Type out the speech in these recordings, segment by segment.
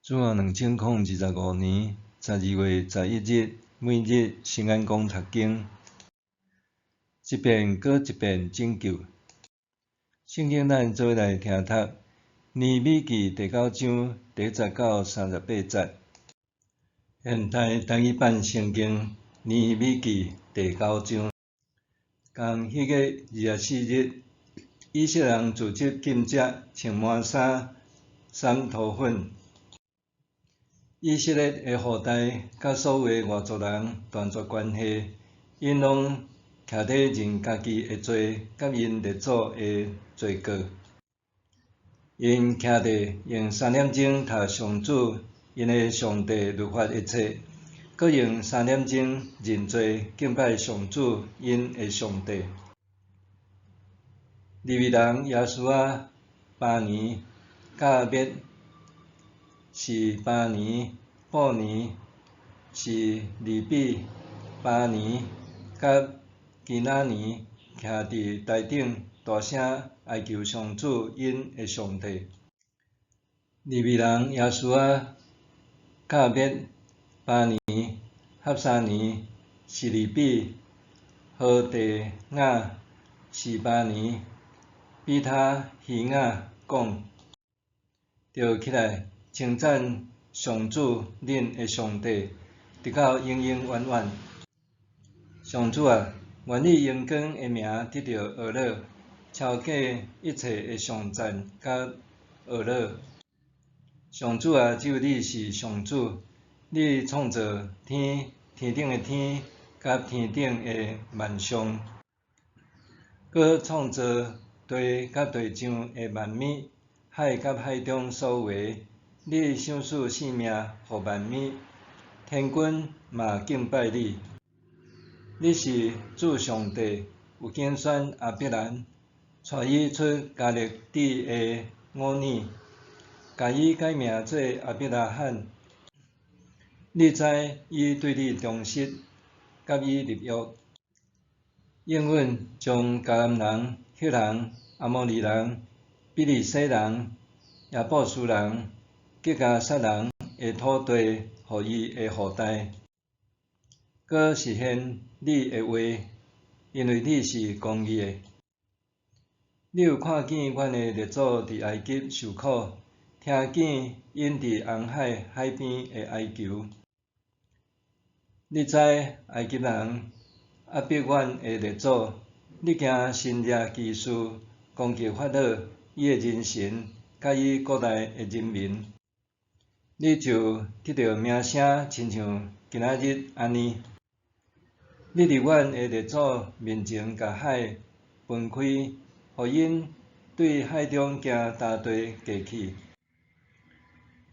主後2025年12月11日，每日新眼光讀經，一遍閣一遍拯救。聖經咱做伙來聽讀《尼希米記》第九章第一節到38節。現代台語版聖經《尼希米記》第九章，仝彼月24日，以色列人聚集禁食，穿麻衫，捎塗粉。以色列的後代佮所有的外族人斷絕關係，𪜶攏徛咧認家己的罪，佮𪜶列祖的罪過。𪜶徛咧用3點鐘讀上主𪜶的上帝律法的冊，閣用三點鐘認罪敬拜上主𪜶的上帝。利未人耶書亞、巴尼、加滅、示巴尼、布尼、示利比、巴尼、佮基拿尼徛佇台頂，大聲哀求上主𪜶的上帝。利未人耶書亞、加滅、巴尼、哈沙尼、示利比、何地雅、示巴尼、比他希雅講：著起來，稱讚上主恁的上帝，直到永永遠遠。上主啊，願你榮光的名得著呵咾，超過一切的頌讚佮呵咾。上主啊，只有你是上主，你創造天、天頂的天，佮天頂的萬象，閣創造地佮地上的萬物，海佮海中所有的。你賞賜性命予萬物，天軍嘛敬拜你。你是主上帝，有揀選亞伯蘭，帶伊出迦勒底的吾珥，共伊改名做亞伯拉罕。你知伊對你忠實，佮伊立約，應允將迦南人、赫人、阿摩利人、比利洗人、耶布斯人、吉迦撒人的土地予伊的後代，閣實現你的話，因為你是公義的。你有看見阮的列祖佇埃及受苦，聽見𪜶佇紅海海邊的哀求。你知埃及人壓迫阮的列祖，你行神蹟奇事攻擊法老、伊的人臣，佮伊國內的人民。你就得著名聲，親像今仔日按呢。你佇阮的列祖面前共海分開，予𪜶對海中行乾地過去。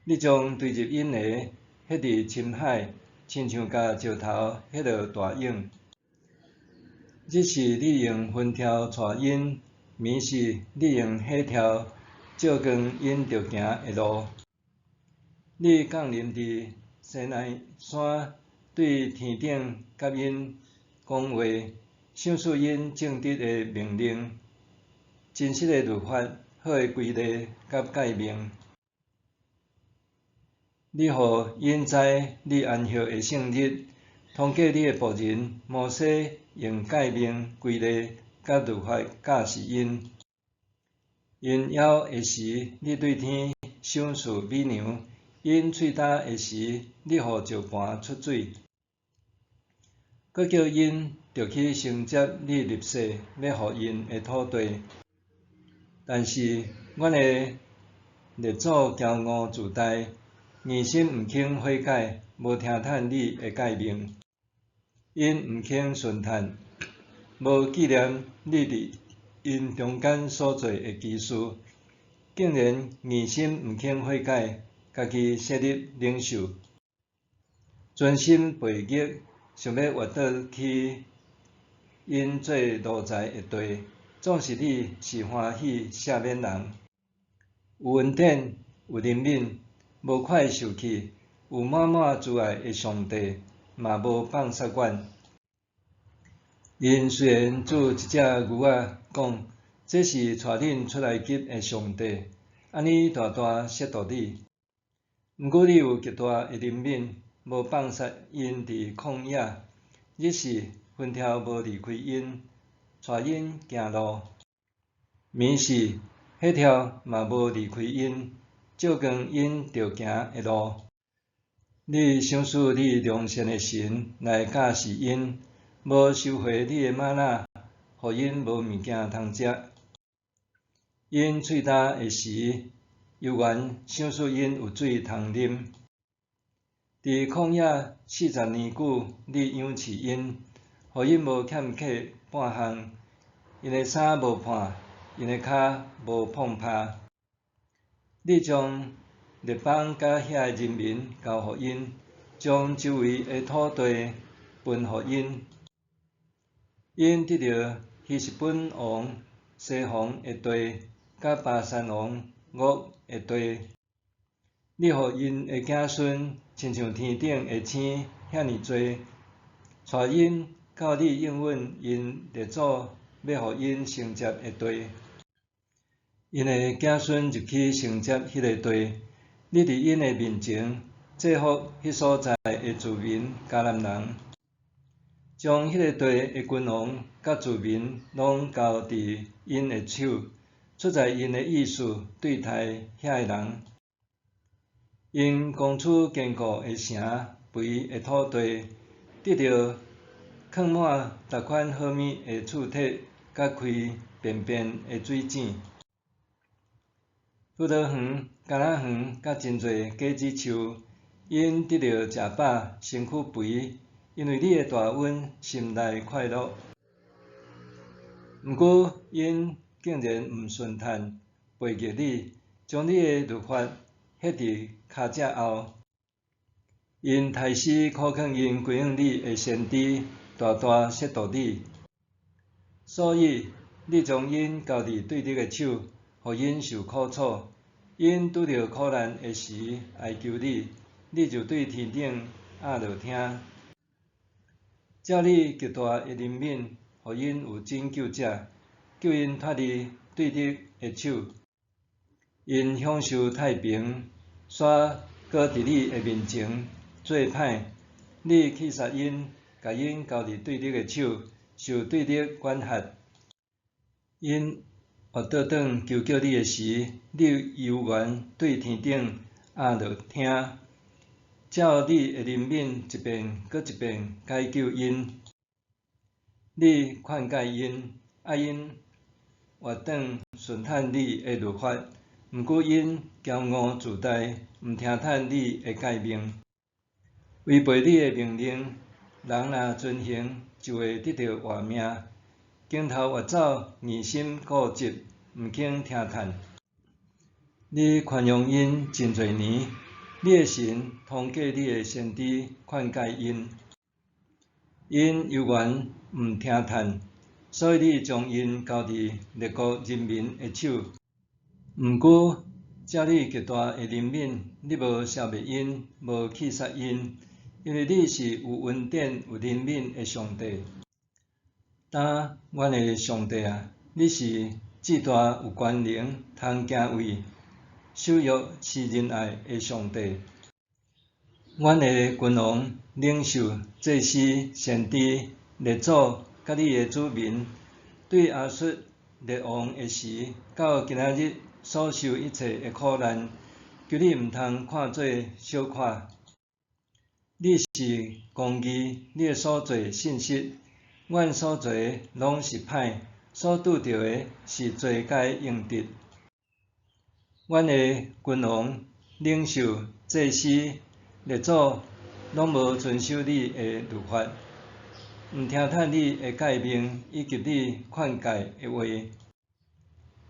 你將追入𪜶的彼佇深海，親像共石頭彼落大湧。日時你用雲柱帶𪜶，暝時你用火柱照光𪜶著行的路。你降臨佇西奈山，對天頂佮𪜶講話，賞賜𪜶正直的命令、真實的律法、好的規例佮誡命。你予𪜶知你安息的聖日，通過你的僕人摩西用誡命、規例佮律法教示𪜶。𪜶枵的時，你對天賞賜米糧；𪜶喙焦的時，你予石盤出水。閣叫𪜶著去承接你立誓欲予𪜶的土地。但是，阮的列祖驕傲自大，硬心毋肯悔改，無聽趁你的誡命。𪜶毋肯順趁，無紀念你佇𪜶中間所做的奇事，竟然硬心毋肯悔改，家己設立領袖，存心背逆，想欲掠倒去𪜶做奴才的地。總是你是歡喜赦免人，有恩典，有憐憫，無快受氣，有滿滿慈愛的上帝，嘛無放殺阮。𪜶雖然鑄一隻牛仔，講這是帶恁出埃及的上帝，按呢大大褻瀆你。毋過你有極大的憐憫，無放殺𪜶佇曠野，日時雲柱無離開𪜶，帶𪜶行路。暝時火柱嘛無離開𪜶，照光𪜶著行的路。你賞賜你良善的神來教示𪜶，無收回你的瑪納，予𪜶無物件通食。𪜶喙焦的時，猶原賞賜𪜶有水通啉。佇曠野40年久，你養飼𪜶，予𪜶無欠缺半項，𪜶的衫無破，𪜶的跤無膨拍。你將列邦佮遐的人民交予𪜶，將周圍的土地分予𪜶。𪜶得著希實本王西宏的地，佮巴珊王噩的地。你予𪜶的子孫親像天頂的星遐爾濟，帶𪜶到你應允𪜶列祖欲予𪜶承接的地。𪜶的子孫入去承接彼个地，你佇𪜶的面前制伏彼所在的住民迦南人，將彼个地的君王佮住民攏交佇𪜶的手，出在𪜶的意思對待遐的人。𪜶攻取堅固的城、肥的土地，得著囥滿逐款好物的鑄鐵，佮開便便的水井。葡萄園、橄欖園佮真濟果子樹，𪜶得著食飽，身軀肥，因為你的大恩，心內快樂。毋過𪜶竟然毋順趁，背逆你，將你的律法歇佇跤跡後。𪜶刣死苦勸𪜶歸向你的先知，大大褻瀆你。所以你將𪜶交佇對敵的手，予𪜶受苦楚。𪜶拄著苦難的時哀求你，你就對天頂掩落聽。照你極大的憐憫，予𪜶有拯救者，救𪜶脫離對敵的手。𪜶享受太平，煞閣佇你的面前做歹。你棄殺𪜶，共𪜶交佇對敵的手，受對敵管轄。𪜶越倒轉求叫你的時，你猶原對天頂掩落聽，照你的憐憫一遍閣一遍解救𪜶。你勸誡𪜶，愛𪜶越轉順趁你的律法，毋過𪜶驕傲自大，毋聽趁你的誡命，違背你的命令。人若遵行，就會得著活命；鏡頭越走，硬心固執，毋肯聽趁。你寬容𪜶真濟年，你的神通過你的先知勸誡𪜶，𪜶猶原毋聽趁，所以你將𪜶交佇列國人民的手。毋過，照你極大的憐憫，你無消滅𪜶，無棄殺𪜶，因為你是有恩典、有憐憫的上帝。當阮的上帝啊，你是至大有權能、通敬畏、守約施仁愛的上帝。阮的君王、領袖、祭司、先知、列祖佮你的子民，對亞述列王的時到今仔日所受一切的苦難，求你毋通看做小看。你是公義，你的所做信實，阮所做的攏是歹，所拄著的是罪該應得。阮的君王、領袖、祭司、列祖攏無遵守你的律法，毋聽趁你的誡命以及你勸誡的話。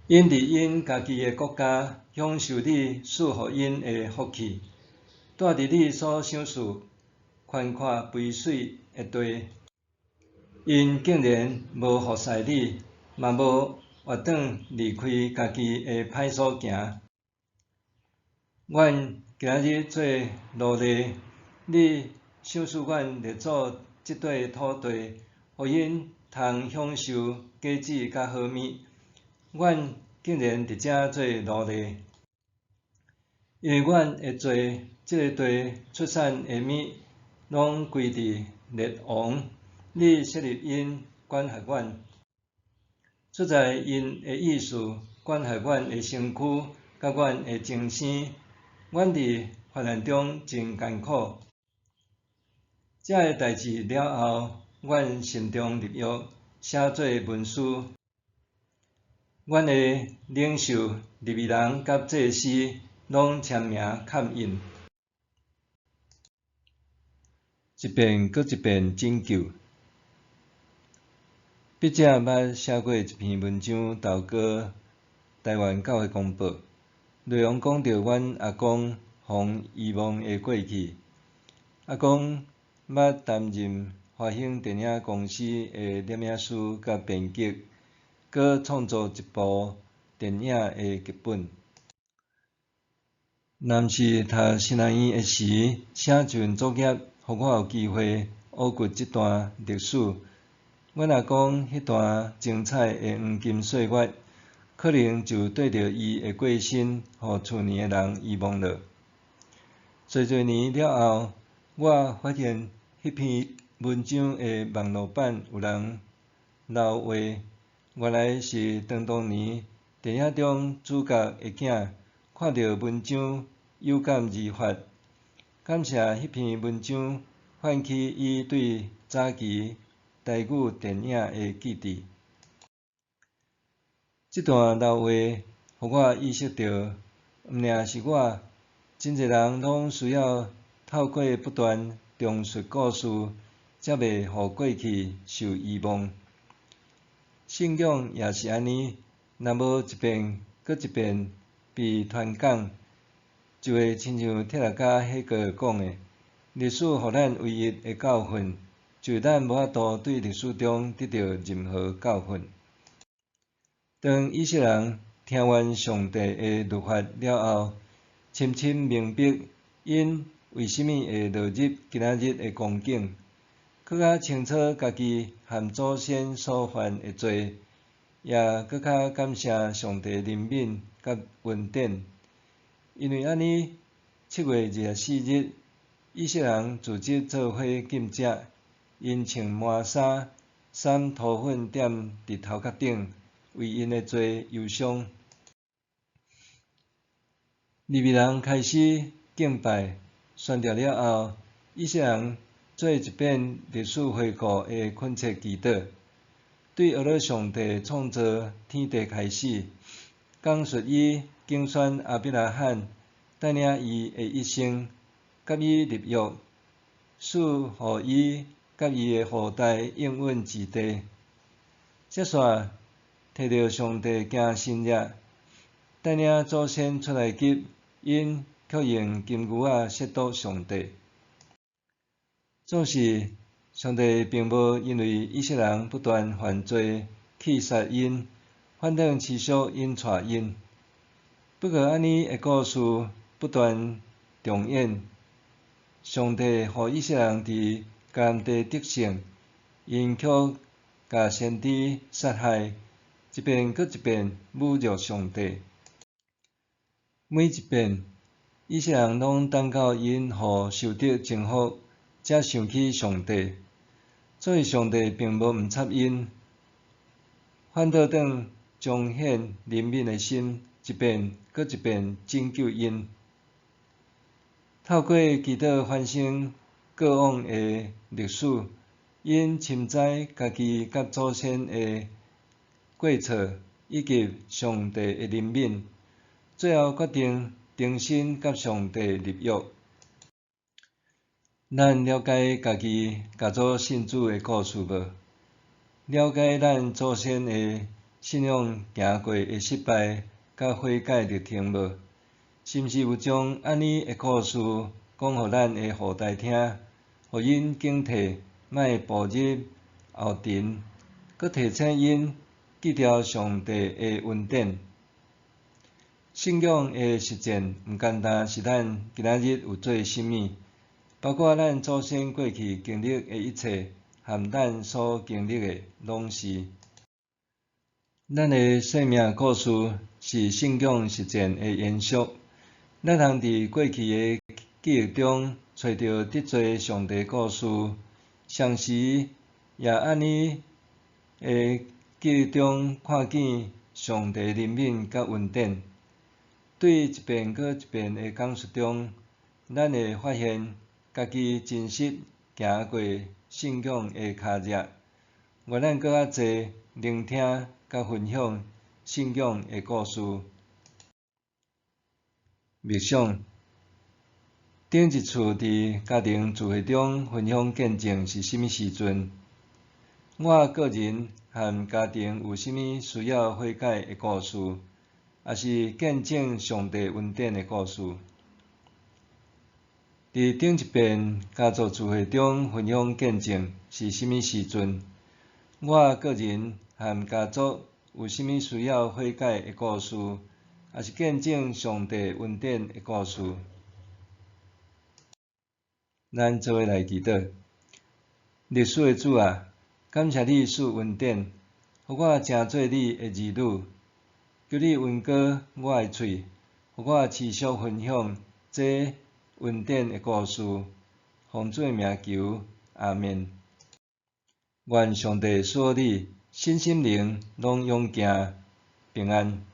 𪜶佇𪜶家己的國家享受你賜予𪜶的福氣，住佇你所賞賜寬闊肥水的地。𪜶竟然無服侍你，嘛無越轉離開家己的歹所行。阮今仔日做奴隸，你賞賜阮列祖這塊土地，予𪜶通享受果子佮好物。阮竟然佇遮做奴隸。因為阮的罪，這个地出產的物攏歸佇列王。你設立𪜶管轄阮，出在𪜶的意思，管轄阮的身軀，佮阮的終生。阮佇患難中真艱苦。這个代誌了後，阮心中立約，寫做文書。阮的領袖、利未人佮祭司攏簽名蓋印。一遍閣一遍拯救。筆者捌寫過一篇文章投予台灣教會公報，內容講著阮阿公予遺忘的過去。阿公捌擔任華興電影公司的攝影師佮編輯，閣創作一部電影的劇本。若毋是讀神學院的時，寫一份作業，予我有機會挖掘這段歷史。阮阿公彼段精彩的黃金歲月，可能就綴著伊的過身，予厝內的人遺忘了。濟濟年了後，我發現彼篇文章的網路版有人留話，原來是當年電影中主角的囝看著文章有感而發，感謝彼篇文章喚起伊對早期台語電影的記憶。這段老話，予我意識著，毋爾是我，真濟人攏需要透過不斷重述故事，才袂予過去受遺忘。信仰也是按呢，若無一遍閣一遍被傳講，就會親像鐵力家彼個講的，歷史予咱唯一的教訓，就是咱無法度對歷史中得著任何教訓。當以色列人聽完上帝的律法了後，深深明白𪜶為啥物會落入今仔日的光景，閣較清楚家己和祖先所犯的罪，也閣較感謝上帝憐憫佮恩典。因為按呢，7月24日，以色列人組織做伙禁食，𪜶穿麻衫，灑塗粉點佇頭殼頂，為𪜶的罪憂傷。利未人開始敬拜，宣告了後，以色列人做一遍歷史回顧的懇切祈禱，對阿勒上帝創造天地開始，講述伊揀選亞伯拉罕，帶領伊的一生，佮伊立約，賜予伊佮伊的後代應允之地。接煞提著上帝行神蹟，帶領祖先出埃及，𪜶卻用金牛仔褻瀆上帝。總是，上帝並無因為以色列人不斷犯罪棄殺𪜶，反轉持續引帶𪜶。不過按呢的故事不斷重演，上帝予以色列人佇迦南地得勝，𪜶卻共先知殺害，一遍閣一遍侮辱上帝。每一遍，以色列人攏等到𪜶予仇敵征服，才想起上帝。所以上帝並無毋插𪜶，反倒轉彰顯憐憫的心，一遍閣一遍拯救𪜶。透過祈禱反省過往的歷史，𪜶深知家己佮祖先的過錯，以及上帝的憐憫，最後決定重新佮上帝立約。咱了解家己家族信主的故事無？了解咱祖先的信仰行過的失敗佮悔改歷程無？是毋是有將按呢的故事講予咱的後代聽，予𪜶警惕，莫步入後塵，閣提醒𪜶記著上帝的恩典。信仰的實踐，毋單單是咱今仔日有做啥物，包括咱祖先過去經歷的一切，和咱所經歷的，攏是。咱的生命故事是信仰實踐的延續。咱通佇過去的記憶中揣著足濟上帝故事，同時也按呢的記憶中看見上帝憐憫佮恩典。對一遍閣一遍的講述中，咱會發現家己真實行過信仰的跤跡。願咱閣較濟聆聽佮分享信仰的故事。默想，頂一次佇家庭聚會中分享見證是啥物時陣？我個人和家庭有啥物需要悔改的故事，抑是見證上帝恩典的故事？佇頂一遍家族聚會中分享見證是啥物時陣？我個人和家族有啥物需要悔改的故事，抑是見證上帝恩典的故事？咱做伙來祈禱。歷史的主啊，感謝你賜恩典，予我成做你的兒女。求你恩膏我的喙，予我持續分享這恩典的故事。奉主的名求，阿們。願上帝賜予你身心靈攏勇健平安。